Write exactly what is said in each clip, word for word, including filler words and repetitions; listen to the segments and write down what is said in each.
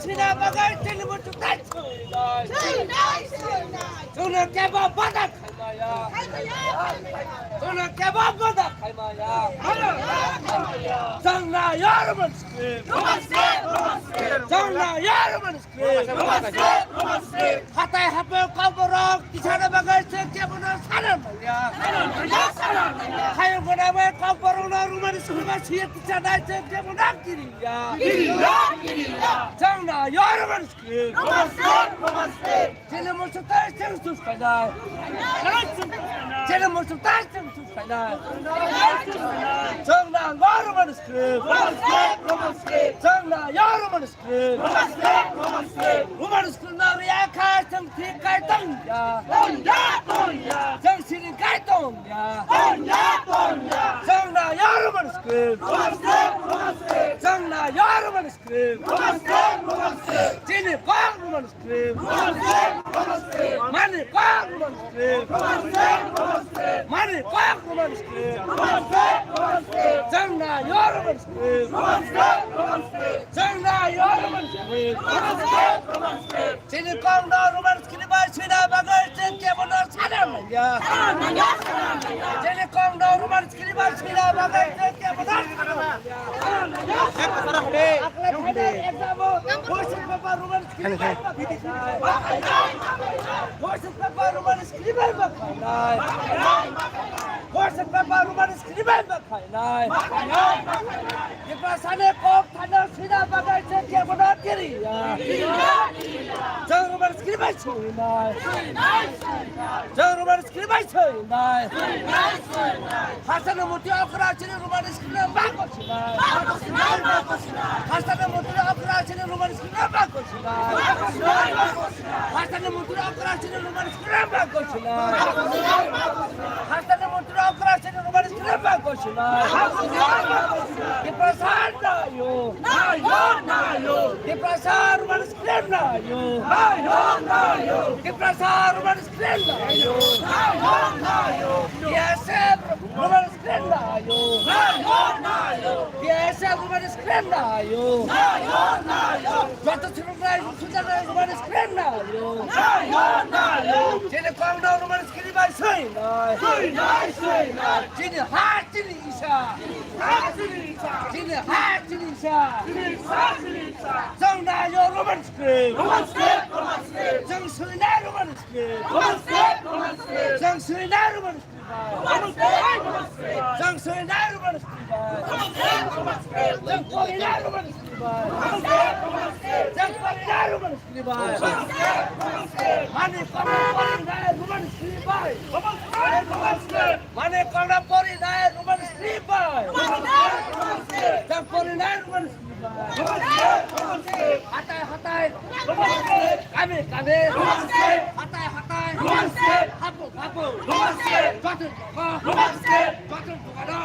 Sina bagwi chini muchuk tai chwinai. Chwinai, chwinai. Chwngno kebo bada khaimaya. Khaimaya, khaimaya. Chwngno kebo bada khaimaya. Khaimaya, khaimaya. Chwngno yor man script. Roman script, Roman script. Chwngno yor man script. Roman script, Roman script. Hatai hapo kokborok tisana bagwi chwng kebono sana maya. Sana maya, sana maya. Hayung gwnangwi kokborokno Roman script ba siya tisanai chwng kebono kiriya. Kiriya, kiriya. Chwngno yor man script. Roman script, Roman script. Chini muchuk tai chwng sus khainai. Chini muchuk tai chwng sus khainai. Chwngno yor man script. Roman script, Roman script. Chwngno yor man script. Roman script, Roman script. Roman script no riya kha chwng thik khai tong ya. Tong ya, tong ya. Chwng sini khai tong ya. Tong ya, tong ya. Chwngno yor man script. Roman script, Roman script. Chwngno yor man script. Roman script, Roman script. Chini kok Roman script. Roman script, Roman script. Mani kok Roman script. Roman script, Roman script. Mani kok Roman script. Roman script, Roman script. Chwngno yor man script. Roman script, Roman script. Chwngno yor man script. Roman script, Roman script. Chini kokno Roman script bai swina bagwi chwng kebono sana manya. Sana manya, sana manya. Chini kokno Roman script bai swina bagwi chwng kebono sana manya. Sana manya, sana manya. Aklai phainai exam o question paper Roman script bai bakhainai. Question paper Roman script bai bakhainai. Question paper Roman script bai bakhainai. Tiprasani kok thana swina bagwi chwng kebono kiriya. Chwng Roman script bai swinai. Chwng Roman script bai swinai. Hasteni murti okra chini Roman script no bako sinai. Hasteni murti okra chini Roman script no bako sinai. Hasteni murti okra chini Roman script no bako sinai. Hasteni murti okra chini Roman script no bako sinai. Tiprasa nayo. Nayo, nayo. Tiprasa Roman script nayo. Nayo, nayo. Tiprasa Roman script nayo. Nayo, nayo. T S F Roman script nayo. Nayo, nayo. T S F Roman script nayo. Nayo, nayo. Joto srumnai sujanai Roman script nayo. Nayo, nayo. Chini kokno Roman script bai swinai. Swinai, swinai. Chini ha chini isa. Chini ha chini isa. Chini ha chini isa. Chini isa, chini isa. Chwng nayo Roman script. Roman script, Roman script. Chwng swinai Roman script. Roman script, Roman script. Chwng swinai Roman script. Roman script, Roman script. Chwng swinai Roman script. Roman script, Roman script. Chwng porinai Roman script. Roman script, Roman script. Chwng porinai Roman script. Roman script, Roman script. Mani kokno porinai Roman script. Roman script, Roman script. Mani kokno porinai Roman script. Roman script, Roman script. Chwng porinai Roman script. Hatai hatai. Kami kami. Hatai hatai. Hapu hapu. Joto joto. Joto dogano.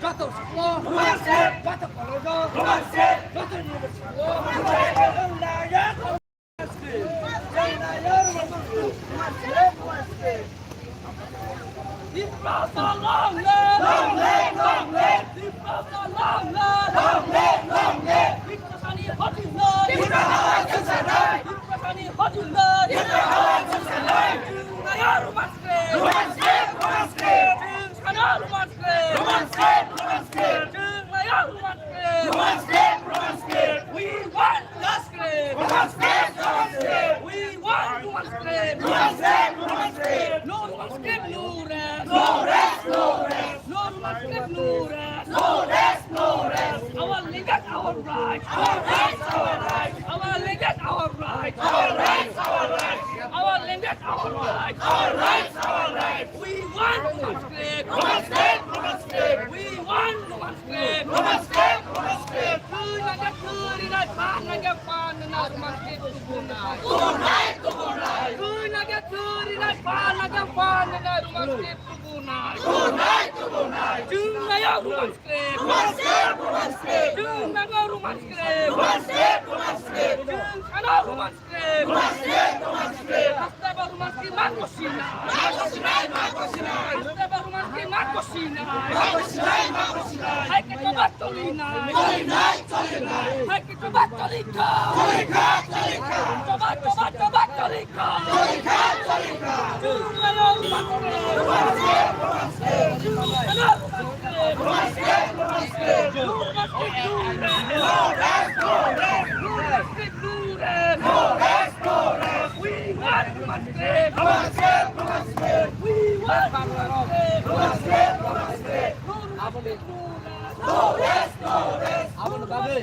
Joto school. Joto college. Joto university. Tiprasa long live! Long live, long live! Tiprasa long live! Long live, long live! Tiprasani hojilai! Tiprasani hojilai! Tiprasani hojilai! Tiprasani hojilai! Chwng nayo Roman script! Roman script! Roman script! Chwng sana Roman script! Roman script! Roman script! Chwng nayo Roman script! Roman script! Roman script! We want justice! Roman script! Roman script! We want Roman script! Roman script! Roman script! No Roman script, no rest! No rest! No rest! No Roman script, no rest! No rest! No rest! Our language, our right! Our rights, our rights! Our language, our right! Our rights, our rights! Our language, our right! Our rights, our rights! We want Roman script! Roman script! Roman script! We want Roman script! Roman script! Roman script! Twi nangya twi rinai, pan nangya pan rinai, Roman script tubunai. Tubunai, tubunai. Twi nangya twi rinai, pan nangya pan rinai, Roman script tubunai. Tubunai, tubunai. Chwng nayo Roman script. Roman script, Roman script. Chwng nayo Roman script. Roman script, Roman script. Chwng sano Roman script. Roman script, Roman script. Hasteni bo Roman script ma kosinai. Ma kosinai, ma kosinai. Hasteni bo Roman script ma kosinai. Ma kosinai, ma kosinai. Hai khe to ba cholinai. Cholinai, cholinai. Hai Choba choli kha. Choli kha, choli kha. Choba, choba, choba choli kha. Choli kha, choli kha. Chwng nayo must pay. Must pay, must pay. Chwng nayo must pay. Must pay, must pay. No must pay, no rest. No rest, no rest. No must pay, no rest. No rest, no rest. We want must pay. Must pay, must pay. We want must pay. Must pay, must pay. No must pay, no rest. No rest, no rest. Aboni bagwi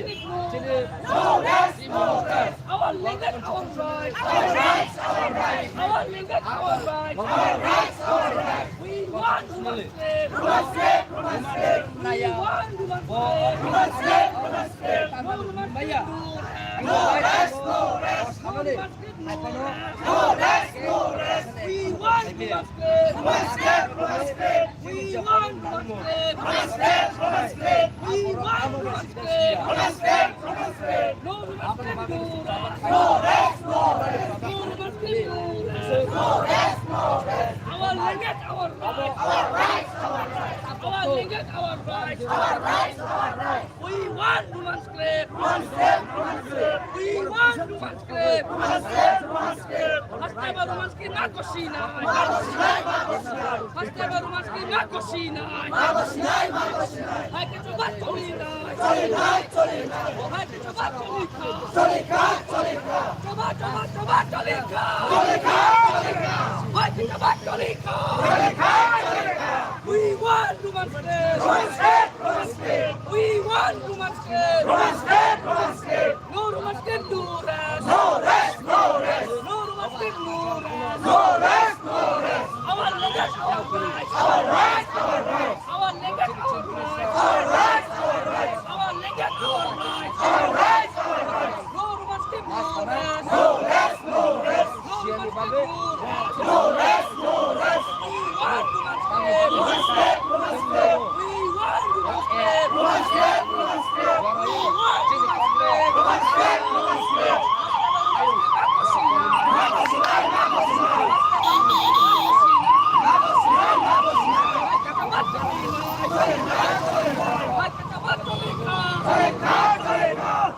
chini no rest, no rest. Our language, our rights. Our rights, our rights. Our language, our rights. Our rights, our rights. We want human slave. Human slave, human slave. We want human slave. Human slave, human slave. No human slave. No rest, no rest. No human slave, no rest. No rest, no rest. We want human slave. Human slave, human slave. We want human slave. Human slave, human slave. We want human slave. Human slave, human slave. No human slave, no rest. No rest, no rest. No human slave, no rest. No rest, no rest. Our language, our rights. Our rights, our rights. Our language, our rights. Our rights, our rights. We want human slave. Human slave, human slave. We want human slave. Human slave, human slave. Hasteba human slave ma kosinai. Ma kosinai, ma kosinai. Hasteba human slave ma kosinai. Ma kosinai, ma kosinai. Hai ke choba cholinai. Cholinai, cholinai. Hai ke choba cholikha. Cholikha, cholikha. Choba, choba, choba cholikha. Cholikha, cholikha. Hai ke choba cholikha. Cholikha, cholikha. We want human slave. Human slave, human slave. We want human slave. Human slave, human slave. No human slave, no rest. No rest, no rest. No human slave, no rest. No rest, no rest. Our language, our rights. Our rights, our rights. Our language, our rights. Our rights, our rights. Our language, our rights. Our rights, our rights. No human slave, no rest. No rest, no rest. No human slave, no rest. No rest, no rest. We want human slave. Human slave, human slave. We want human slave. Human slave, human slave. We want human slave. Human slave, human slave.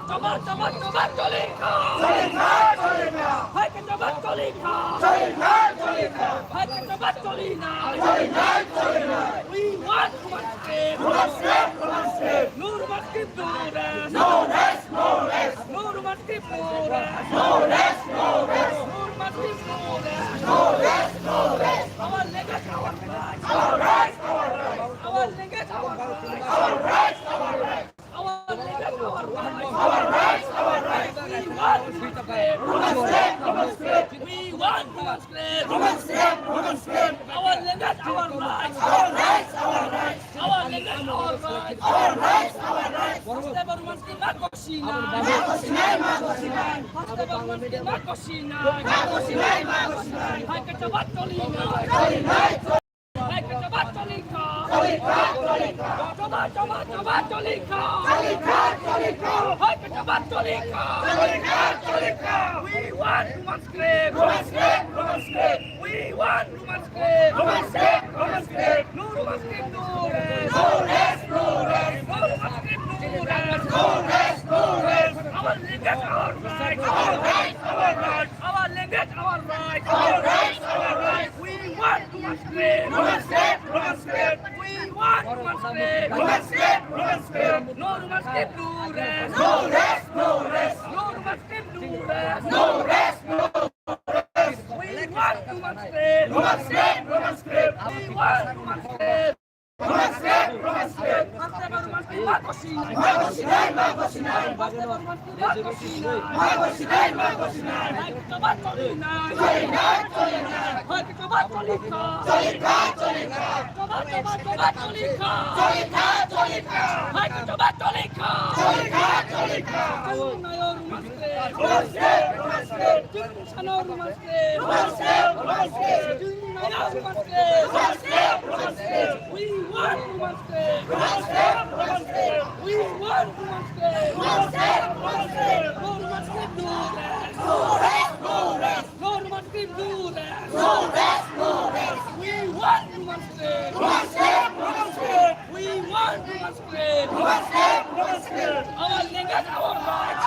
Chaba, chaba, chaba cholikha. Cholikha, cholikha. Hai ke choba cholikha. Cholikha, cholikha. Hai ke choba cholinai. Cholinai, cholinai. We want human slave. Human slave, human slave. No human slave, no rest. No rest, no rest. No human slave, no rest. No rest, no rest. No human slave, no rest. No rest, no rest. Our language, our rights. Our rights, our rights. Our language, our rights. Our rights, our rights. Our language, our rights. Our rights, our rights. We want human slave. Human slave, human slave. We want human slave. Human slave, human slave. Our language, our rights. Our rights, our rights. Our language, our rights. Our rights, our rights. Hasteba human slave ma kosinai. Ma kosinai, ma kosinai. Hasteba human slave ma kosinai. Ma kosinai, ma kosinai. Hai ke choba cholinai. Cholinai, cholinai. Hai ke choba cholikha. Cholikha, cholikha. Choba, choba, choba cholikha. Cholikha, cholikha. Hai ke choba cholikha. Cholikha, cholikha. We want human slave. Human slave, human slave. We want human slave. Human slave, human slave. No human slave, no rest. No rest, no rest. No human slave, no rest. No rest, no rest. Our language, our rights. Our rights, our rights. Our language, our rights. Our rights, our rights. We want human slave. Human slave, human slave. We want human slave. Human slave, human slave. No human slave, no rest. No rest, no rest. No human slave, no rest. No rest, no rest. We want human slave. Human slave, human slave. We want human slave. Human slave, human slave. Hasteba human slave ma kosinai. Ma kosinai, ma kosinai. Hasteba human slave ma kosinai. Ma kosinai, ma kosinai. Hai ke choba cholinai. Cholinai, cholinai. Hai ke choba cholikha. Cholikha, cholikha. Choba, choba, choba cholikha. Cholikha, cholikha. Hai ke choba cholikha. Cholikha, cholikha. Chwng nayo human slave. Human slave, human slave. Chwng sano human slave. Human slave, human slave. Chwng nayo human slave. Human slave, human slave. We want human slave. Human slave, human slave. We want human slave. Human slave, human slave. No human slave, no rest. No rest, no rest. No human slave, no rest. No rest, no rest. We want human slave. Human slave, human slave. We want human slave. Human slave, human slave. Our language, our rights.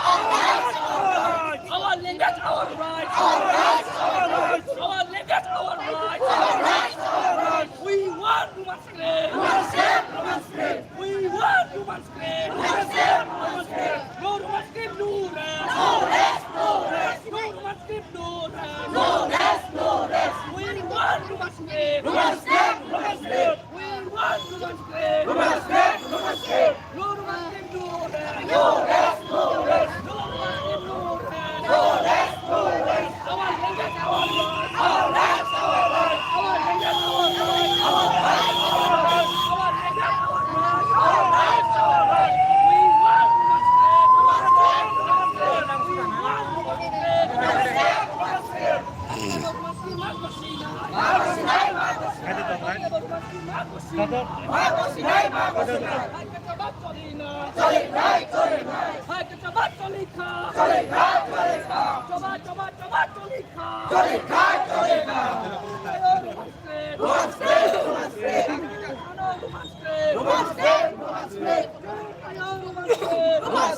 Hai ke choba choli na. Choli nai, choli nai. Hai ke choba choli kha. Choli nai, choli nai. Choba, choba, choba choli kha. Choli nai, choli nai. Ayo, Roman script. Roman script. Ano, Roman script. Roman script. Ayo, Roman script. Roman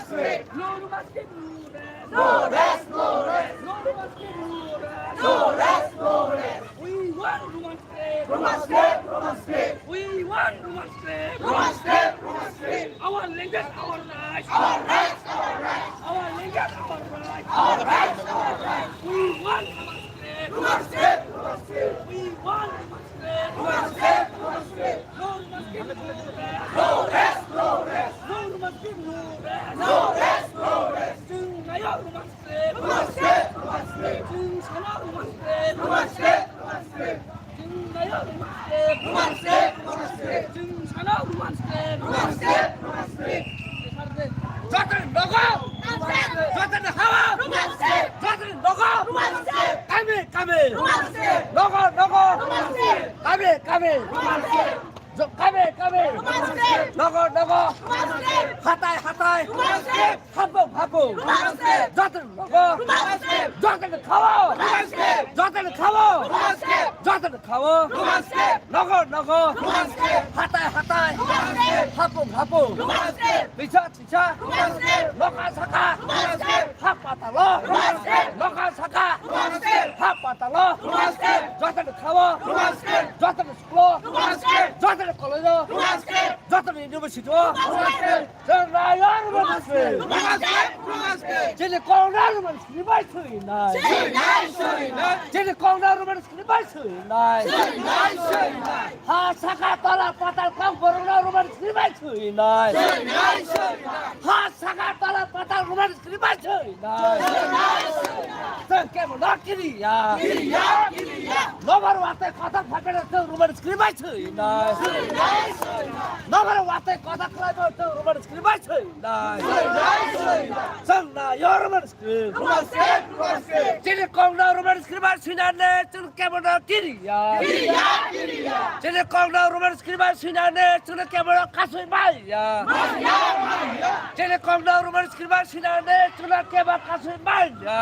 script. No Roman script, no rest. No rest, no rest. No Roman script, no rest. No rest, no rest. We want Roman script. Roman script, Roman script. We want Roman script. Roman script, Roman script. Our language, our rights. Our rights, our rights. Our language, our rights. Our rights, our rights. We want Roman script. Roman script, Roman script. We want Roman script. Roman script, Roman script. No Roman script, no rest. No rest, no rest. No Roman script, no rest. No rest, no rest. Chwng naio Roman script. Roman script, Roman script. Chwng sano Roman script. Roman script, Roman script. Chwng naio Roman script. Roman script, Roman script. Chwng sano Roman script. Roman script, Roman script. Jotoni nogo. Jotoni hawa. Jotoni nogo. Kami, kami. Nogo, nogo. Kami, kami. Jo-, kami, kami. Nogo, nogo. Hatai, hatai. Hapung, hapung. Jotoni nogo. Jotoni khawo. Jotoni khawo. Jotoni khawo. Nogo, nogo. Hatai, hatai. Hapung, hapung. Tisa, tisa. Noka saka. Hap patalo. Noka saka. Hap patalo. Jotoni khawo. Jotoni school-o. Jotoni college-o. Jotoni university-o. Chwng naio Roman script. Chini kok no Roman script bai swinai. Chini kok no Roman script bai swinai. Ha saka tola patal kok borok no Roman script bai swinai. Ha saka tola patal Roman script bai swinai. Chwng kebo no kiriya. Nobar watwi kothok phaikhe chwng Roman script bai swinai. Nobar watwi kothok khlaibo chwng Roman script bai swinai. Chwng naio Roman script. Chini kok no Roman script bai swinani chwng kebo no kiriya. Chini kok no Roman script bai swinani chwng kebo no kasui maya. Chini kok no Roman script bai swinani chwng kebo kasui maya.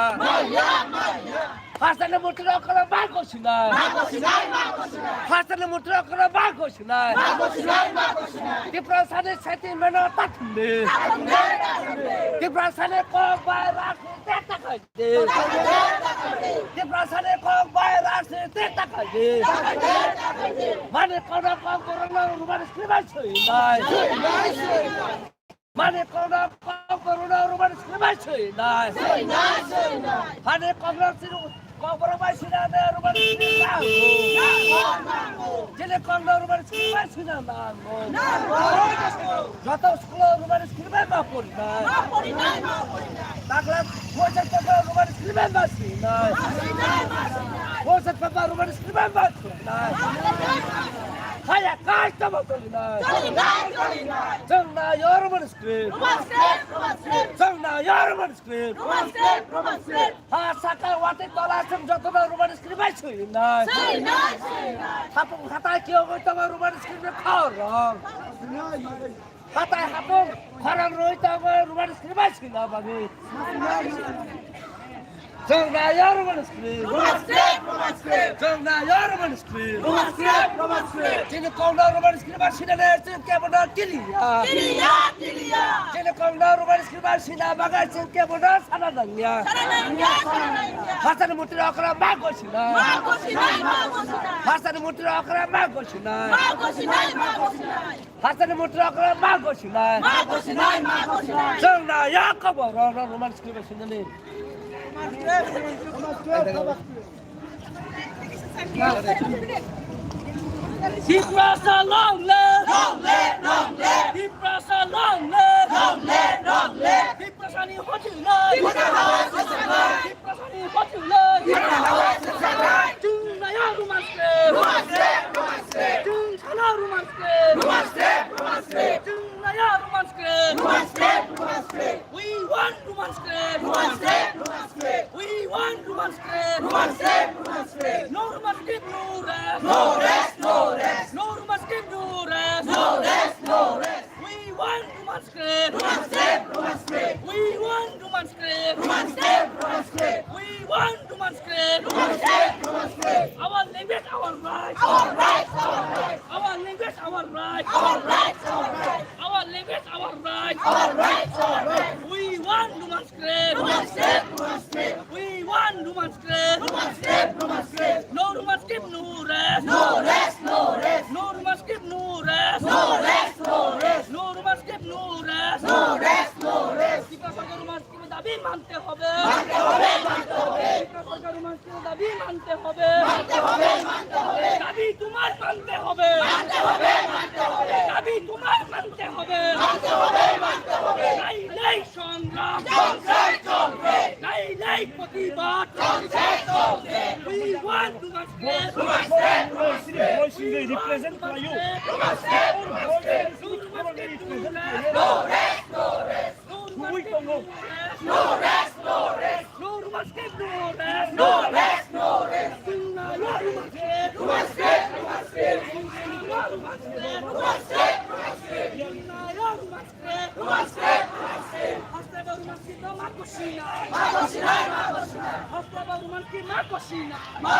Hasteni murti rok kono bangko sinai. Hasteni murti rok kono bangko sinai. Tiprasani sentiment no tathumdi. Tiprasani kok bai rajniti takhai. Tiprasani kok bai rajniti takhai. Mani kono kok borok no Roman script bai swinai. Mani kono kok borok no Roman script bai swinai. Hani kok no sini kok borok bai swinani Roman script nango. Chini kok no Roman script bai swina nango. Joto school-o Roman script bai ma porinai. Takla Moses papa Roman script bai ma swinai. Moses papa Roman script bai ma swinai. Haya kai tamo solinai. Chwng naio Roman script. Chwng naio Roman script. Ha saka watwi tola chwng jotono Roman script bai swinai. Hapung hatai kiyogwi tongo Roman script ni khorang. Hatai hapung khorang rwi tongo Roman script bai swina bagwi. Chwng naio Roman script. Chwng naio Roman script. Chini kok no Roman script bai swinani chwng kebo no kiriya. Chini kok no Roman script bai swina bagwi chwng kebo no sana nangya. Hasteni murti rok kono bangko sinai. Hasteni murti rok kono bangko sinai. Hasteni murti rok kono bangko sinai. Chwng naio kok borok no Roman script bai swinani. Tiprasa long live! Long live, long live! Tiprasa long live! Long live, long live! Tiprasani hochilai! Tiprasani hochilai! Chwng naio Roman script! Chwng sano Roman script! Chwng naio Roman script! We want Roman script! We want Roman script! No Roman script, no rest! No rest, no rest! No Roman Script. Roman script, Roman script. We want Roman script. Roman script, Roman script. We want Roman script. Roman script, Roman script. Our language, our right. Our rights, our rights. Our language, our right. Our rights, our rights. Our language, our right. Our rights, our rights. We want Roman script. Roman script, Roman script. We want Roman script. Roman script, Roman script. No Roman script, no rest. No rest, no rest. No Roman script, no rest. No rest, no rest. No Roman script, no rest. No rest, no rest. Tripura সরকার Roman স্ক্রিপ্টের দাবি মানতে হবে। মানতে হবে, মানতে হবে। ত্রিপুরা সরকার রোমান স্ক্রিপ্টের দাবি মানতে হবে। মানতে হবে, মানতে হবে। দাবি তোমার মানতে হবে। মানতে হবে, মানতে হবে। দাবি তোমার মানতে হবে। মানতে হবে, মানতে হবে। নাই, নাই সংগ্রাম। চলছে, চলবে। নাই, নাই প্রতিবাদ। চলছে, চলবে। We want to Boys, boys, boys, boys, represent for you. Roman script, Roman script. No rest, no rest. Tubui tongo. No rest, no rest. No Roman script, no rest. No rest, no rest. Chwng naio Roman script. Roman script, Roman script. Chwng naio Roman script. Roman script, Roman script. Chwng naio Roman script. Roman script, Roman script. Haste bo Roman script no ma kosinai. Ma kosinai, ma kosinai. Haste bo Roman script ma kosinai. Ma